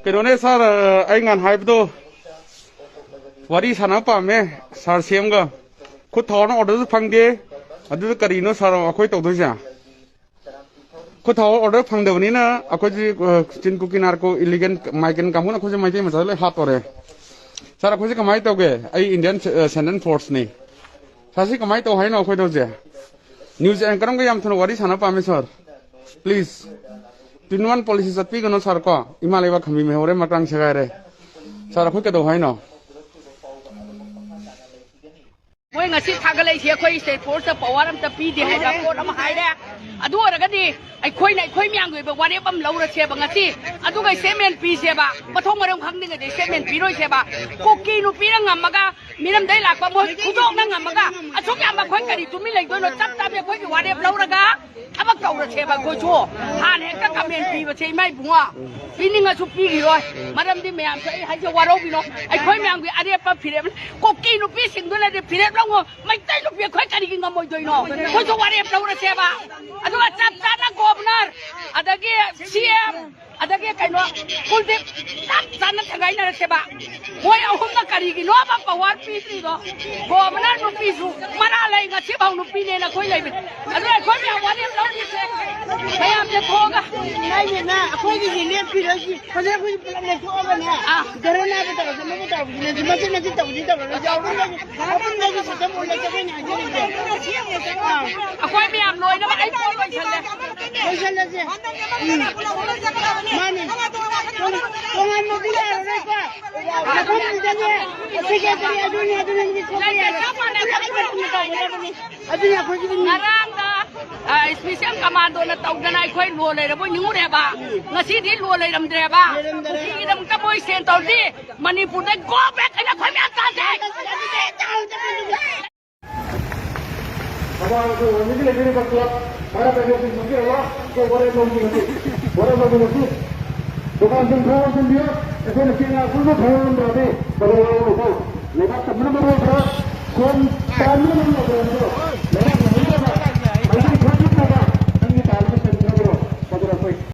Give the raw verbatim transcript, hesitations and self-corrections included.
ꯀꯩꯅꯣꯅꯦ ꯁꯥꯔ, ꯑꯩ ꯉꯍꯥꯟ ꯍꯥꯏꯕꯗꯣ ꯋꯥꯔꯤ ꯁꯥꯟꯅꯕ ꯄꯥꯝꯃꯦ ꯁꯥꯔ ꯁꯤ ꯑꯦꯝꯒ꯫ ꯈꯨꯠ ꯊꯥꯎꯅ ꯑꯣꯔꯗꯔꯁꯨ ꯐꯪꯗꯦ, ꯑꯗꯨꯗ ꯀꯔꯤꯅꯣ ꯁꯥꯔ ꯑꯩꯈꯣꯏ ꯇꯧꯗꯣꯏꯁꯦ? ꯈꯨꯠ ꯊꯥꯎ ꯑꯣꯔꯗꯔ ꯐꯪꯗꯕꯅꯤꯅ ꯑꯩꯈꯣꯏꯁꯤ, ꯑ, ꯆꯤꯟ ꯀꯨꯀꯤ ꯅꯥꯔꯀꯣ ꯏꯂꯤꯒꯦꯟ ꯃꯥꯏꯒ꯭ꯔꯦꯟ ꯀꯥꯡꯕꯨꯅ ꯑꯩꯈꯣꯏꯁꯦ ꯃꯩꯇꯩ ꯃꯆꯥꯗ ꯂꯣꯏ ꯍꯥꯠꯇꯣꯔꯦ꯫ ꯁꯥꯔ, ꯑꯩꯈꯣꯏꯁꯦ ꯀꯃꯥꯏꯅ ꯇꯧꯒꯦ? ꯑꯩ ꯏꯟꯗꯤꯌꯟ ꯁꯦꯟꯇ꯭ꯔꯦꯜ ꯐꯣꯔꯁꯅꯤ꯫ ꯁꯥꯔ, ꯁꯤ ꯀꯃꯥꯏꯅ ꯇꯧ ꯍꯥꯏꯅꯣ ꯑꯩꯈꯣꯏꯗ ꯍꯧꯖꯤꯛ? ꯅ꯭ꯌꯨꯁ ꯑꯦꯡꯀꯔ ꯑꯃꯒ ꯌꯥꯝ ꯊꯨꯅ ꯋꯥꯔꯤ ꯁꯥꯟꯅꯕ ꯄꯥꯝꯃꯤ sir, please. Two in one policy ꯆꯠꯄꯤꯒꯅꯣ ꯁꯥꯔ ꯀꯣ, ꯏꯃꯥ ꯂꯩꯕꯥꯛ ꯈꯝꯕꯤ ꯃꯩꯍꯧꯔꯦ, ꯃꯇꯥꯡ ꯁꯦꯒꯥꯏꯔꯦ꯫ ꯁꯥꯔ, ꯑꯩꯈꯣꯏ ꯀꯩꯗꯧ ꯍꯥꯏꯅꯣ? ꯃꯣꯏ ꯉꯁꯤ ꯊꯥꯒꯠꯂꯛꯏꯁꯦ ꯑꯩꯈꯣꯏ ꯁ꯭ꯇꯦꯠ ꯐꯣꯔꯁꯇ ꯄꯋꯥꯔ ꯑꯝꯇ ꯄꯤꯗꯦ ꯍꯥꯏꯕ ꯄꯣꯠ ꯑꯃ ꯍꯥꯏꯔꯦ꯫ ꯑꯗꯨ ꯑꯣꯏꯔꯒꯗꯤ ꯑꯩꯈꯣꯏꯅ ꯑꯩꯈꯣꯏ ꯃꯌꯥꯝꯒꯤ ꯑꯣꯏꯕ ꯋꯥꯔꯦꯞ ꯑꯃ ꯂꯧꯔꯁꯦꯕ ꯉꯁꯤ꯫ ꯑꯗꯨꯒ ꯁ꯭ꯇꯦꯠꯃꯦꯟ ꯄꯤꯁꯦꯕ꯫ ꯃꯊꯣꯡ ꯃꯔꯝ ꯈꯪꯗ꯭ꯔꯤꯉꯩꯗ ꯁ꯭ꯇꯦꯠꯃꯦꯟ ꯄꯤꯔꯣꯏꯁꯦꯕ꯫ ꯀꯨꯀꯤ ꯅꯨꯄꯤꯅ ꯉꯝꯃꯒ ꯃꯤꯔꯝꯗꯩ ꯂꯥꯛꯄ ꯃꯣꯏ ꯈꯨꯗꯣꯛꯅ ꯉꯝꯃꯒ ꯑꯁꯨꯛ ꯌꯥꯝꯕ ꯑꯩꯈꯣꯏ ꯀꯔꯤ ꯇꯨꯃꯤꯟ ꯂꯩꯗꯣꯏꯅꯣ? ꯆꯞ ꯆꯥꯕꯤ ꯑꯩꯈꯣꯏꯒꯤ ꯋꯥꯔꯦꯞ ꯂꯧꯔꯒ ꯊꯕꯛ ꯇꯧꯔꯁꯦꯕ ꯑꯩꯈꯣꯏꯁꯨ꯫ ꯍꯥꯟꯅ ꯍꯦꯛꯇ ꯀꯃꯦꯟ ꯄꯤꯕꯁꯦ ꯏꯃꯥ ꯏꯕꯨꯡꯉꯣ ꯄꯤꯅꯤꯡꯉꯁꯨ ꯄꯤꯈꯤꯔꯣꯏ꯫ ꯃꯔꯝꯗꯤ ꯃꯌꯥꯝꯁꯨ ꯑꯩ ꯍꯥꯏꯁꯦ ꯋꯥꯔꯧꯕꯤꯅꯣ꯫ ꯑꯩꯈꯣꯏ ꯃꯌꯥꯝꯒꯤ ꯑꯔꯦꯞꯄ ꯐꯤꯔꯦꯞ ꯀꯨꯀꯤ ꯅꯨꯄꯤꯁꯤꯡꯗꯨꯅꯗꯤ ꯐꯤꯔꯦꯞ ꯂꯧꯉꯣ꯫ ꯃꯩꯇꯩ ꯅꯨꯄꯤ ꯑꯩꯈꯣꯏ ꯀꯔꯤꯒꯤ ꯉꯝꯃꯣꯏꯗꯣꯏꯅꯣ? ꯑꯩꯈꯣꯏꯁꯨ ꯋꯥꯔꯦꯞ ꯂꯧꯔꯁꯦꯕ꯫ ꯑꯗꯨꯒ ꯆꯞ ꯆꯥꯅ ꯒꯣꯕꯅꯔ, ꯑꯗꯒꯤ ꯁꯤ ꯑꯦꯝ, ꯑꯗꯒꯤ ꯀꯩꯅꯣ, ꯀꯨꯜꯗꯤꯞ ꯆꯞ ꯆꯥꯅ ꯊꯦꯡꯒꯥꯏꯅꯔꯁꯦꯕ꯫ ꯃꯣꯏ ꯑꯍꯨꯝꯅ ꯀꯔꯤꯒꯤꯅꯣꯕ ꯄꯋꯥꯔ ꯄꯤꯗ꯭ꯔꯤꯗꯣ? ꯒꯣꯕꯅꯔ ꯅꯨꯄꯤꯁꯨ ꯃꯔꯥ ꯂꯩ, ꯉꯁꯤꯐꯥꯎ ꯅꯨꯄꯤꯅꯦꯅ ꯑꯩꯈꯣꯏ ꯂꯩꯕꯅꯤ꯫ ꯑꯗꯨ ꯑꯩꯈꯣꯏ ꯃꯌꯥꯝ ꯋꯥꯔꯤ ꯑꯃ ꯂꯧꯔꯤꯁꯦ, ꯃꯌꯥꯝꯁꯦ ꯊꯣꯛꯑꯒ꯫ ꯏꯃꯥꯏꯕꯦꯝꯃ, ꯑꯩꯈꯣꯏꯒꯤꯁꯤ ꯂꯦꯞꯄꯤꯔꯣꯏꯁꯤ꯫ ꯐꯖꯅ ꯑꯩꯈꯣꯏ ꯄꯨꯂꯞ ꯂꯦꯞꯊꯣꯛꯑꯒꯅꯦ, ꯑꯥ꯫ ꯙꯔꯅꯥꯕꯨ ꯇꯧꯔꯁꯨ, ꯑꯃꯕꯨ ꯇꯧꯔꯁꯨ, ꯃꯆꯤꯟ ꯃꯆꯤꯟ ꯇꯧꯕꯗꯤ ꯇꯧꯔꯔꯣꯏ, ꯌꯥꯎꯔꯔꯣꯏ꯫ ꯑꯄꯨꯟꯕꯒꯤ ꯁꯛꯇꯝ ꯑꯣꯏꯅ ꯆꯠꯈ꯭ꯔꯅꯤ ꯍꯥꯏꯖꯔꯤꯕ꯫ ꯑꯥ꯫ ꯑꯩꯈꯣꯏ ꯃꯌꯥꯝ ꯂꯣꯏꯅꯃꯛ ꯑꯩ ꯄꯣꯠ ꯂꯣꯏꯁꯜꯂꯦ꯫ ꯂꯣꯏꯁꯜꯂꯁꯦ꯫ ꯎꯝ꯫ ꯃꯥꯅꯤ꯫ ꯇꯣꯉꯥꯟꯕꯗꯤ ꯌꯥꯔꯔꯣꯏꯀꯣ꯫ ꯃꯐꯝꯁꯤꯗꯅꯦ, ꯁꯦꯀ꯭ꯔꯦꯇꯔꯤ ꯑꯗꯨꯅꯤ ꯑꯗꯨꯅꯤ ꯊꯣꯛꯄ ꯌꯥꯔꯣꯏ꯫ ꯄꯨꯂꯞ ꯄꯨꯟꯅ ꯇꯧꯒꯗꯕꯅꯤ꯫ ꯑꯗꯨꯅꯤ ꯑꯩꯈꯣꯏꯒꯤꯗꯤ ꯃꯤ ꯉꯔꯥꯡꯗ, ꯑ, ꯁ꯭ꯄꯤꯁꯦꯜ ꯀꯃꯥꯟꯗꯣꯅ ꯇꯧꯗꯅ ꯑꯩꯈꯣꯏ ꯂꯣ ꯂꯩꯔꯕꯣꯏ ꯅꯤꯡꯉꯨꯔꯦꯕ꯫ ꯉꯁꯤꯗꯤ ꯂꯣ ꯂꯩꯔꯝꯗ꯭ꯔꯦꯕ꯫ ꯂꯩꯔꯝꯗ꯭ꯔꯦ꯫ ꯀꯨꯀꯤꯒꯤꯗꯃꯛꯇ ꯃꯣꯏ ꯁꯦꯟ ꯇꯧꯔꯗꯤ ꯃꯅꯤꯄꯨꯔꯗ ꯒꯣ ꯕꯦꯛ ꯍꯥꯏꯅ ꯑꯩꯈꯣꯏ ꯃꯌꯥꯝ ꯇꯥꯟꯁꯦ꯫ ꯃꯃꯥꯡꯒꯤ ꯑꯣꯏꯅꯗꯤ ꯂꯩꯕꯤꯔꯤꯕ ꯀ꯭ꯂꯕ ꯚꯥꯔꯠ ꯑꯦꯁꯣꯁꯤꯌꯦꯁꯟ ꯈꯪꯕꯤꯔꯕ? ꯑꯩꯈꯣꯏ ꯋꯥꯔꯦꯞ ꯂꯧꯃꯤꯟꯅꯁꯤ, ꯋꯥꯔꯦꯞ ꯂꯧꯃꯤꯟꯅꯁꯤ꯫ ꯗꯨꯀꯥꯟꯁꯤꯡ ꯊꯣꯡ ꯂꯣꯟꯁꯤꯟꯕꯤꯌꯨ꯫ ꯑꯩꯈꯣꯏꯅ ꯆꯦꯡ ꯉꯥ ꯄꯨꯟꯕ ꯊꯣꯡ ꯂꯣꯟꯗ꯭ꯔꯗꯤ ꯀꯩꯗꯧ ꯌꯥꯎꯔꯣꯏꯀꯣ? ꯂꯩꯕꯥꯛ ꯇꯝꯕꯅ ꯃꯔꯨ ꯑꯣꯏꯕ ꯈꯣꯝ ꯇꯥꯟꯕꯅ ꯃꯔꯨ ꯑꯣꯏꯕ꯫